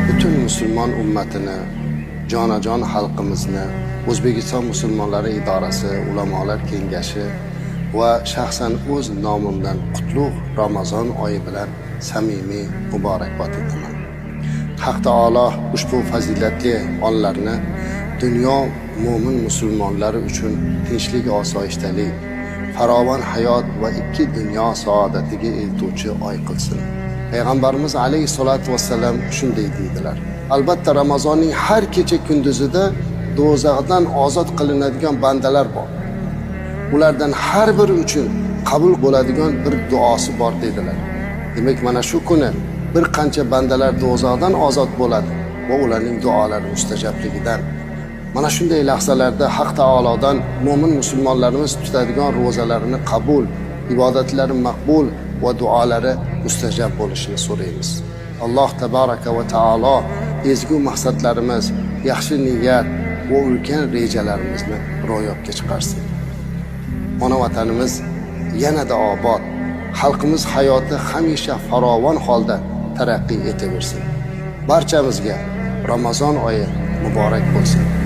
Butun musulmon ummatini, jonajon xalqimizni O'zbekiston musulmonlari idorasi, ulamolar kengashi va shaxsan o'z nomimdan qutlug' Ramazon oyi bilan samimiy muborakbod etaman. Haq taolo ushbu fazilatli onlarni dunyo mo'min musulmonlari uchun tinchlik, osoyishtalik, farovon hayot va ikki dunyo saodatiga eltuvchi oy qilsin. Payg'ambarimiz alayhissalotu vassalam shunday deydilar: albatta Ramazonning har kecha kunduzida do'zaxdan ozod qilinadigan bandalar bor. Ulardan har biri uchun qabul bo'ladigan bir duosi bor, dedilar. Demak, mana shu kuni bir qancha bandalar do'zaxdan ozod bo'ladi va ularning duolari mustajabligidan. Mana shunday lahzalarda Haq taolodan mo'min musulmonlarimiz tutadigan ro'zalarini qabul, ibodatlari maqbul va duolari mustajab bo'lishini so'raymiz. Alloh tabaraka va taolo ezgu maqsadlarimiz, yaxshi niyat va ulkan rejalarimizni ro'yobga chiqarsin. Ona vatanimiz yanada obod, xalqimiz hayoti hamisha farovon holda taraqqiy etaversin. Barchamizga Ramazon oyi muborak bo'lsin.